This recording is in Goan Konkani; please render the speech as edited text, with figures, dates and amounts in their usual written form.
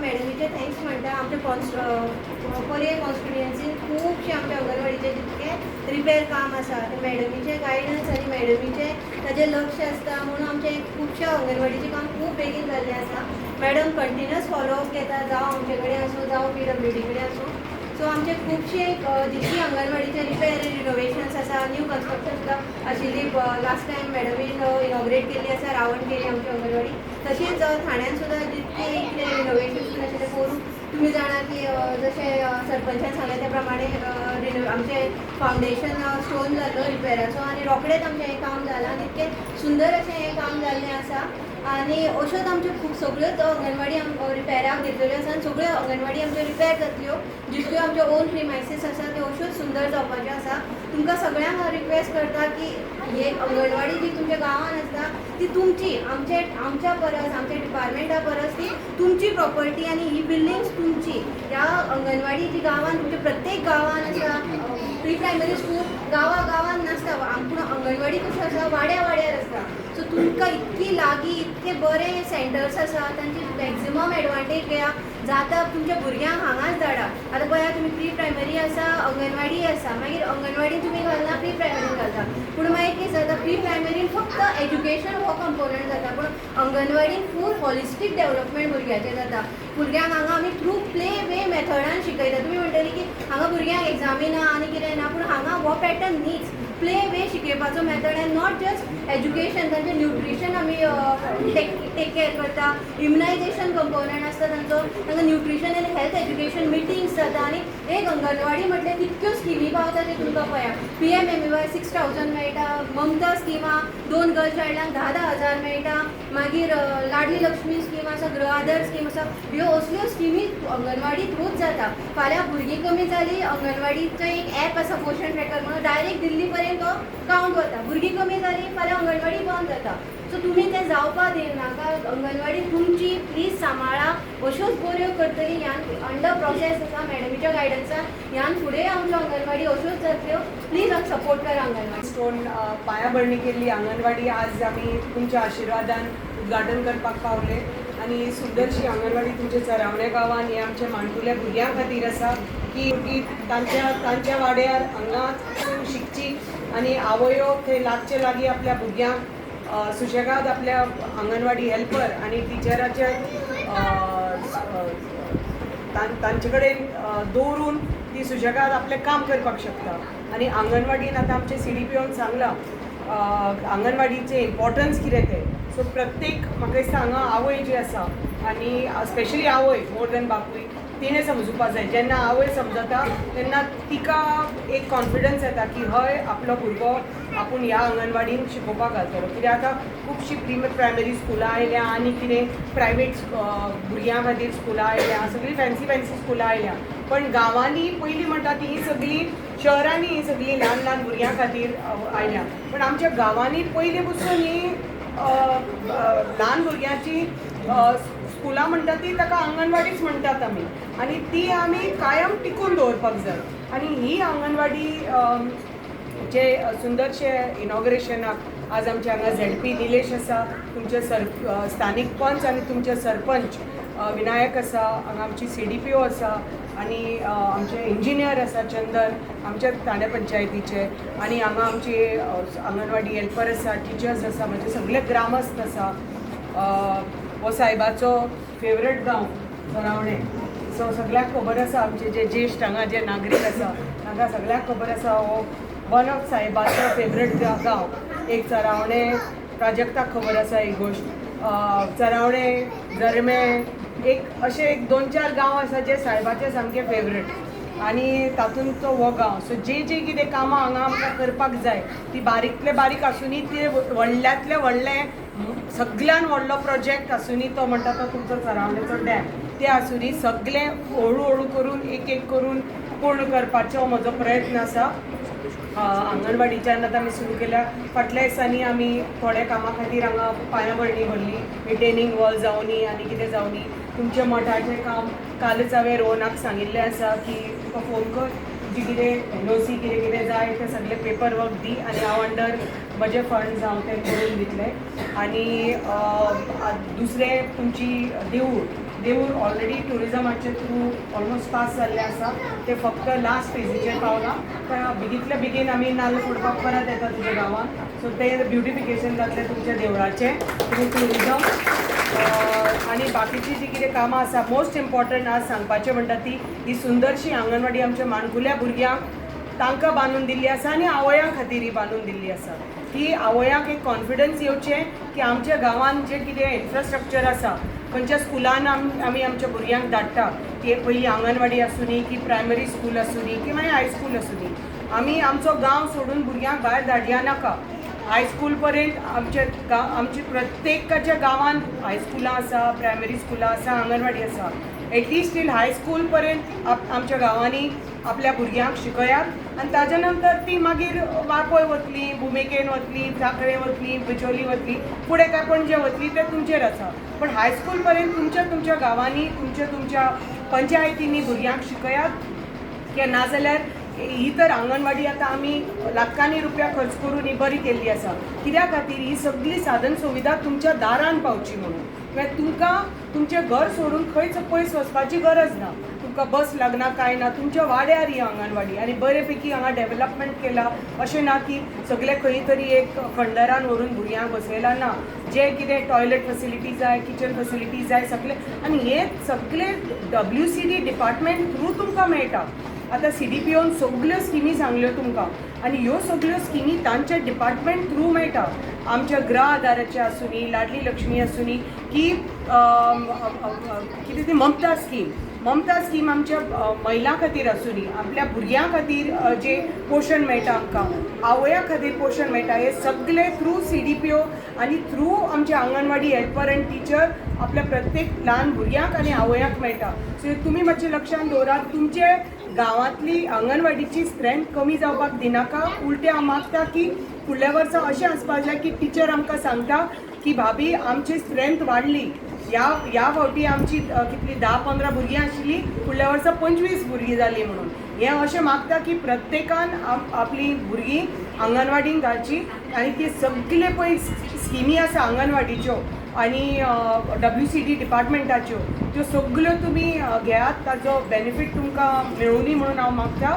मॅडमीचे thanks म्हणटा. आमचे पर्ये कॉन्स्टिट्युएन्सीन खुबशे आमच्या अंगणवाडीचे जितके रिपेर काम आसा, ते मॅडमीचे गायडन्स आनी मॅडमीचे ताजें लक्ष आसता म्हणून आमचें खुबश्या अंगणवाडीचें काम खूब बेगीन जाल्लें आसा. मॅडम कंटिन्युअस फॉलोअप घेता, जावं आमचे कडेन आसूं, जावं पीडब्ल्यूडी कडेन आसूं. सो आमचे खुबशे जितकी अंगणवाडीचे रिपेर रिनोवेशन्स आसा, न्यू कन्स्ट्रक्शन सुद्दां आशिल्ली, लास्ट टायम मॅडमीन इनॉग्रेट केल्ली आसा रावणकेरी आमची अंगणवाडी. तशीच ठाण्यान सुद्दां जितके कितें रिनोवेशन आशिल्लें करून, तुमी जाणा की जशें सरपंचान सांगलें त्या प्रमाणे आमचें फावंडेशन स्टोन जाल्लो रिपेराचो आनी रोखडेंच आमचें हें काम जालां. तितकें सुंदर अशें हें काम जाल्लें आसा आनी अश्योच आमच्यो खूब सगळ्योच अंगणवाडी रिपेराक घेतलेल्यो आसा आनी सगळ्यो अंगणवाडी आमच्यो रिपेर जातल्यो. जितक्यो आमच्यो ओन प्रिमायसीस आसा, त्यो अश्योच सुंदर जावपाच्यो आसा. तुमकां सगळ्यांक हांव रिक्वेस्ट करता की ही अंगणवाडी जी तुमच्या गांवान आसता, ती तुमची, आमचे आमच्या परस, आमच्या डिपार्टमेंटा परस ती तुमची प्रॉपर्टी आनी ही बिल्डिंग्स तुमची. ह्या अंगणवाडी जी गांवान, तुमच्या प्रत्येक गांवान आसा. प्री प्रायमरी स्कूल गांवा गांवान नासता, पूण अंगणवाडी कश्यो आसा, वाड्या वाड्यार आसता. सो तुमकां इतकी लागीं इतके बरे सेंटर्स आसा, तांची मॅक्झिमम एडवांटेज घेया. जाता तुमच्या भुरग्यांक हांगाच धाडा. आतां पळया तुमी, प्री प्रायमरी आसा, अंगणवाडी आसा, मागीर अंगणवाडीन तुमी घालना, प्री प्रायमरीन घालता. पूण मागीर कितें जाता, प्री प्रायमरीन फक्त एज्युकेशन हो कंपोनंट जाता, पूण अंगणवाडीन फूल हॉलिस्टीक डेवलपमेंट भुरग्याचें जाता. भुरग्यांक हांगा आमी थ्रू प्ले वे मेथडान शिकयता. तुमी म्हणटली की हांगा भुरग्यांक एग्जामी ना आनी कितें ना, पूण हांगा हो पॅटर्न न्हीच. प्ले वे शिकोवपाचो method and not just education, तांचें न्युट्रिशन आमी टेक केअर करता. इम्युनायझेशन कंपोनंट आसता तांचो. तांकां न्युट्रिशन आनी हेल्थ एज्युकेशन मिटींग्स जाता आनी एक अंगणवाडी म्हटल्यार कितक्यो स्किमी पावता ते तुमकां पळया. पीएमएमएवाय 6,000 मेळटा, ममता स्किमा दोन गर्ल चायल्डांक 10-10 हजार मेळटा, मागीर लाडली लक्ष्मी स्कीम आसा, गृह आधार स्कीम आसा. ह्यो असल्यो स्किमी अंगणवाडी थ्रूच जाता. फाल्यां भुरगीं कमी जाली, अंगणवाडीचो एक एप आसा पोशण ट्रॅकर म्हणून, डायरेक्ट दिल्ली पर्यंत तो कावंट वता. भुरगीं कमी जाली, फाल्यां अंगणवाडी बंद जाता. सो तुमी तें जावपा दिनाका. अंगणवाडी तुमची, प्लीज सांबाळा. अश्योच बऱ्यो करतली. ह्यान अंडर प्रोसेस आसा. मॅडमीच्या गायडन्सान ह्यान फुडें आमच्यो अंगणवाडी अश्योच जातल्यो. प्लीज आमकां सपोर्ट करा अंगणवाडी. स्टोन पायाभरणी केल्ली अंगणवाडी आज आमी तुमच्या आशिर्वादान उद्घाटन करपाक पावले आनी सुंदरशी अंगणवाडी तुमच्या चरावण्या गांवान हे आमच्या माणकुल्या भुरग्यां खातीर आसा की भुरगीं तांच्या तांच्या वाड्यार हांगा शिकची आनी आवयो थंय लागचे लागीं आपल्या भुरग्यांक सुशेगाद आपल्या अंगणवाडी हेल्पर आनी टिचराच्या तांचे कडेन दवरून ती सुशेगाद आपलें काम करपाक शकता. आनी अंगणवाडीन आतां आमचे सीडीपीओन सांगलां अंगणवाडीचें इम्पॉर्टन्स कितें तें. सो प्रत्येक, म्हाका दिसता, हांगा आवय जी आसा आनी स्पेशली आवय मोर दॅन बापूय, तिणें समजुपा जाय. जेन्ना आवय समजता तेन्ना तिका एक कॉन्फिडन्स येता की हय, आपलो भुरगो आपूण ह्या अंगणवाडीन शिकोवपाक घालतलो. कित्याक आतां खुबशीं प्री प्रायमरी स्कुलां आयल्या आनी कितें प्रायवेट भुरग्यां खातीर स्कुलां आयल्या, सगळीं फॅन्सी फॅन्सी स्कुलां आयल्या. पण गांवांनी पयलीं म्हणटा ती ही सगळीं, शहरांनी ही सगळीं ल्हान ल्हान भुरग्यां खातीर आयल्या, पण आमच्या गांवांनी पयलीं पसून ही अ, अ, ल्हान भुरग्यांची स्कुलां म्हणटा ती ताका अंगणवाडीच म्हणटात आमी आनी ती आमी कायम टिकून दवरपाक जाय. आनी ही अंगणवाडी जे सुंदरशे इनॉग्रेशनाक आज आमच्या हांगा झेडपी निलेश आसा, तुमचे सर स्थानीक पंच आनी तुमचे सरपंच विनायक आसा, हांगा आमची सीडीपीओ आसा आनी आमचे इंजिनियर आसा चंदन, आमच्या ठाणे पंचायतीचे, आनी हांगा आमची अंगणवाडी हेल्पर आसा, टिचर्स आसा, म्हणजे सगळे ग्रामस्थ आसा. हो सायबाचो फेवरेट गांव चरावणे. सो सगळ्यांक खबर आसा, आमचे जे ज्येश्ठ हांगा जे नागरीक आसा तांकां सगळ्यांक खबर आसा, हो वन ऑफ सायबाचो फेवरेट गांव एक चरावणे. प्राजक्ताक खबर आसा ही गोश्ट. चरावणे, जरमे, एक अशे एक दोन चार गांव आसा जे सायबाचे सामके फेवरेट आनी तातूंत तो हो गांव. सो जे जे कितें कामां हांगा आमकां करपाक जाय, ती बारीकले बारीक आसुनी, ते व्हडल्यांतले व्हडले, सगळ्यान व्हडलो प्रोजेक्ट आसुनी, तो म्हणटा तो तुमचो चरावणेचो डॅम, ते आसुनी, सगळें हळू हळू करून, एक एक करून पूर्ण करपाचो म्हजो प्रयत्न आसा. अंगणवाडीच्यान आतां आमी सुरू केल्या. फाटल्या दिसांनी आमी थोड्या कामां खातीर हांगा पांयाभरणी भरली, रिटेनिंग वॉल जावनी आनी कितें जावनी. तुमच्या मठाचें काम कालच हांवें रोहनाक सांगिल्लें आसा की तुका फोन कर, तुजी कितें एनओसी कितें कितें जाय तें सगळें पेपर वर्क दी आनी हांव अंडर म्हजे फंड्स हांव तें करून दितलें. आनी दुसरें तुमची देवूळ, देवूळ ऑलरेडी टुरिजमाचे थ्रू ऑलमोस्ट पास जाल्लें आसा. ते फक्त लास्ट फेजीचेर पावलां. तर बेगींतल्या बेगीन आमी नाल्ल फोडपाक परत येता तुज्या गांवांत. सो ते ब्युटिफिकेशन जातलें तुमच्या देवळाचें, तुमी टुरिजम आनी बाकीची जी कितें कामां आसा. मोस्ट इम्पॉर्टंट आज सांगपाचें म्हणटा ती ही सुंदरशी आंगणवाडी आमच्या माणकुल्या भुरग्यांक तांकां बांदून दिल्ली आसा आनी आवयां खातीर ही बांदून दिल्ली आसा की आवयांक एक कॉन्फिडन्स येवचें की आमच्या गांवांत जें कितें इन्फ्रास्ट्रक्चर आसा, खंयच्या स्कुलान आमी आमच्या भुरग्यांक धाडटा, ती पयली आंगणवाडी आसुनी की प्रायमरी स्कूल आसुनी की मागीर हायस्कूल आसुनी, आमी आमचो गांव सोडून भुरग्यांक भायर धाडया नाका. हायस्कूल पर्यंत आमच्या गांव, आमच्या प्रत्येकाच्या गांवांत हायस्कुलां आसा, प्रायमरी स्कुलां आसा, आंगणवाडी आसा. एटलिस्ट टील हायस्कूल पर्यंत आमच्या गांवांनी आपल्या भुरग्यांक शिकयात आनी ताज्या नंतर ती मागीर वाळपय वतली, भुमिकेन वतली, सांखळे वतली, बिचोली वतली, फुडें काय पणजे वतली, तें तुमचेर आसा. पण हायस्कूल पर्यंत तुमच्या तुमच्या गांवांनी, तुमच्या तुमच्या पंचायतींनी भुरग्यांक शिकयात की नाजाल्यार ही तर आंगणवाडी आतां आमी लाखांनी रुपया खर्च करून ही बरी केल्ली आसा. कित्या खातीर? ही सगळी साधन सुविधा तुमच्या दारान पावची म्हणून. म्हळ्यार तुमकां तुमचें घर सोडून खंयच पयस वचपाची गरज ना, तुमकां बस लागना, कांय ना. तुमच्या वाड्यार ही आंगणवाडी आनी बरे पैकी हांगा डेवलपमेंट केला. अशें ना की सगळे खंय तरी एक खंडरान व्हरून भुरग्यांक बसयला ना. जे कितें टॉयलेट फेसिलिटी जाय, किचन फेसिलिटी जाय, सगळे आनी हे सगळे WCD department through तुमकां मेळटा. आतां सीडीपीओन सगल्यो स्किमी सांगल्यो तुमकां आनी ह्यो सगल्यो स्किमी तांच्या डिपार्टमेंट थ्रू मेळटा. आमच्या गृह आधाराचे आसुनी, लाडली लक्ष्मी आसुनी की कितें ती ममता स्कीम, ममता स्कीम आमच्या महिलां खातीर आसुनी, आपल्या भुरग्यां खातीर जे पोशण मेळटा आमकां, आवया खातीर पोशण मेळटा, हे सगळे थ्रू सीडीपीओ आनी थ्रू आमचे आंगणवाडी हेल्पर अँड टिचर आपल्या प्रत्येक ल्हान भुरग्यांक आनी आवयांक मेळटा. सो तुमी मातशें लक्षान दवरात, तुमचे गांवांतली आंगणवाडीची स्ट्रेंथ कमी जावपाक दिनाका. उलटें हांव मागता की फुडल्या वर्सा अशें आसपाक जाय की टिचर आमकां सांगता की भाभी, आमची स्ट्रेंथ वाडली, ह्या ह्या फावटी आमची कितली 10-15 भुरगीं आशिल्लीं, फुडल्या वर्सा 25 भुरगीं जालीं म्हणून. हें अशें मागता की प्रत्येकान आपली भुरगीं आंगणवाडीन घालची आनी ती सगळे पळय स्किमी आसा आंगणवाडीच्यो आनी WCD डिपार्टमेंटाच्यो, त्यो सगल्यो तुमी घेयात, ताजो बेनिफीट तुमकां मेळुनी म्हणून हांव मागता.